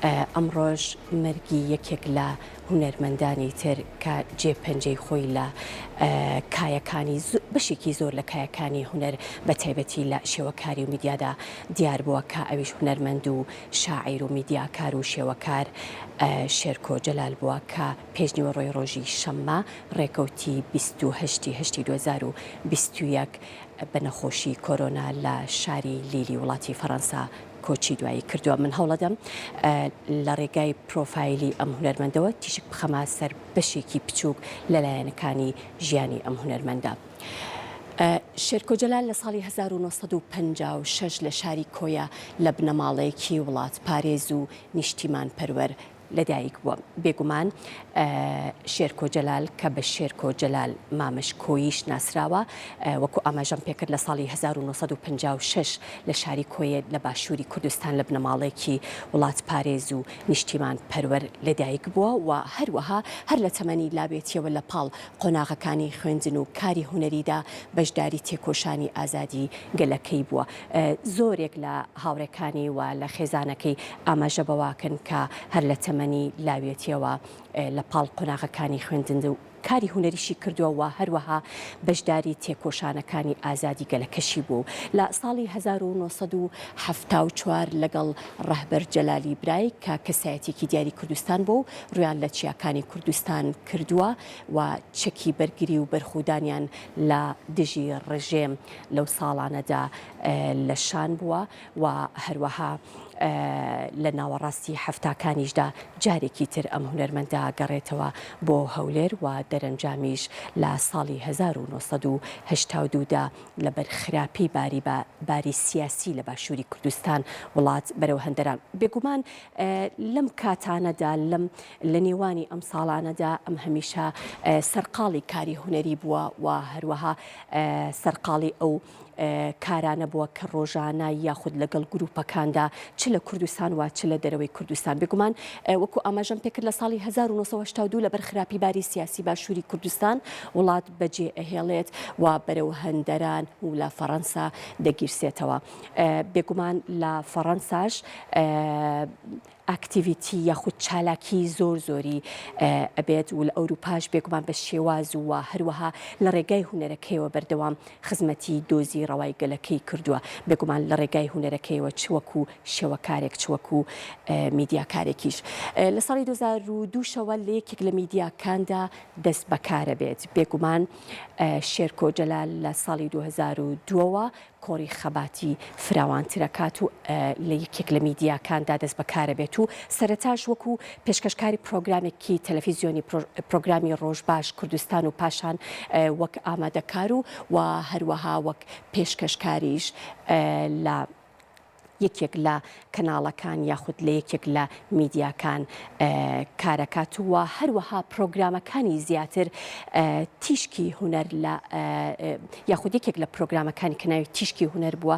ئەمڕۆش مەرگی یەکێک لە هونەرمەندانی تر کە جێ پەنجەی خۆی لە کایەکانی بەشێکی زۆر لە کایەکانی هونەر بە تایبەتی لە شێوەکاری و میدیادا دیار بووە کە ئەویش هونەرمەند و شاعیر و میدیاکار و شێوەکار شێرکۆ جەلال بووە کە پێشنیوەڕۆی ڕۆژی شەممە ڕێکەوتی 28 ی هەشتی 2021 بە نەخۆشی کۆرۆنا لە شاری لیلی وڵاتی فەڕەنسا کۆچی دوایی کردووە. من هەوڵەدەم لە ڕێگای پرۆفایلی ئەم هونەرمەندەوە تیشک بخەمە سەر بەشێکی بچووک لە لایەنەکانی ژیانی ئەم هونەرمەندە. شێرکۆ جەلال لە ساڵی 1956 لە شاری کۆیە لە بنەماڵەیەکی وڵاتپارێز و نیشتیمانپەروەر لەدایک بووە. بێگومان شێرکۆ جەلال کە بە شێرکۆ جەلال مامش کۆییش ناسراوە، وەکو ئاماژەم پێکرد لە ساڵی 1956 لە شاری کۆیە لە باشووری کوردستان لە بنەماڵەیەکی وڵاتپارێز و نیشتیمان پەروەر لەدایک بووە و هەروەها هەر لە تەمەنی لاوێتیەوە لە پاڵ قۆناغەکانی خوێندن و کاری هونەریدا بەشداری تێکۆشانی ئازادی گەلەکەی بووە. زۆرێک لە هاوڕێکانی و لە خێزانەکەی ئاماژە بەوەکەن کە هەر لە تەمەنی لاوێتیەوە لە پاڵ قۆناغەکانی خوێندن و کاری هونەریشی کردووە و هەروەها بەشداری تێکۆشانەکانی ئازادی گەلەکەشی بوو. لە ساڵی 1974 لەگەڵ ڕەهبەر جەلالی برای کە کەسایەتیەکی دیاری کوردستان بووە و ڕوویان لە چیاکانی کوردستان کردووە و چەکی بەرگری و بەرخودانیان لە دژی ڕژێم لەو ساڵانەدا لە شان بووە و هەروەها لە ناوەڕاستی حەفتاکانیشدا جارێکی تر ئەم هونەرمەندە گەڕێتەوە بۆ هەولێر و دەرەنجامیش لە ساڵی 1982 دا لەبەر خراپی باری باری سیاسی لە باشووری کوردستان وڵات بەرەو هەندەران بێگومان لەم کاتانەدا لەم لە نێوانی ئەم ساڵانەدا ئەم هەمیشە سەرقاڵی کاری هونەری بووە و هەروەها سەرقاڵی ئەو کارانە بووە کە ڕۆژانە یاخود لەگەڵ گروپەکاندا چ لە کوردستان و چ لە دەرەوەی کوردستان بێگومان وەکو ئاماژەم پێکرد لە ساڵی 1982 لەبەر خراپی باری سیاسی باشووری کوردستان وڵات بەجێ ئەهێڵێت و بەرەو هەندەران و لە فەڕەنسا دەگیرسێتەوە بێگومان لە فەڕەنساش ئاکتیڤیتی یاخود چالاکی زۆر زۆری ئەبێت و لە ئەوروپاش بێگومان بە شێواز و هەروەها لە ڕێگای هونەرەکەیەوە بەردەوام خزمەتی دۆزی ڕەوای گەلەکەی کردووە بێگومان لە ڕێگای هونەرەکەیەوە چ وەکو شێوەکارێک چ وەکو میدیاکارێکیش لە ساڵی 2002 شەوە لە یەکێک لە میدیاکاندا دەست بەکارە بێت بێگومان شێرکۆ جەلال لە ساڵی 2002ەوە کۆڕی خەباتی فراوانترەکات و لە یەکێک لە میدیاکاندا دەست بەکارەبێت و سەرەتاش وەکو پێشکەشکاری پرۆگرامێکی تەلەفیزیۆنی پرۆگرامی ڕۆژباش کوردستان و پاشان وەک ئامادەکار و و هەروەها وەک پێشکەشکاریش لە یەکێک لە کەناڵەکان یاخود لە یەکێک لە میدیاکان کارەکات و هەروەها پرۆگرامەکانی زیاتر تیشکی هونەر لە یاخود یەکێک لە پرۆگرامەکانی کە ناوی تیشکی هونەر بووە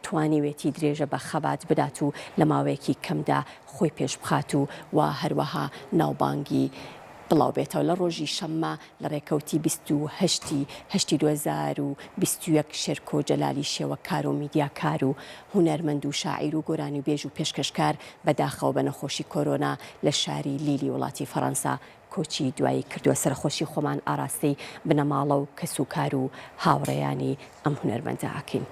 توانیوێتی درێژە بە خەبات بدات و لە ماوەیەکی کەمدا خۆی پێش بخات و و هەروەها ناوبانگی بڵاو بێتەوە لە ڕۆژی شەممە لە ڕێکەوتی 28 ی هەشتی 2021 شێرکۆ جەلالی شێوەکار و میدیاکار و هونەرمەند و شاعیر و گۆرانیبێژ و پێشکەشکار بەداخەوە بە نەخۆشی کۆرۆنا لە شاری لیلی وڵاتی فەڕەنسا کۆچی دوایی کردووە سەرەخۆشی خۆمان ئاراستەی بنەماڵە و کەسوکار و هاوڕێیانی ئەم هونەرمەندە ئەکەین.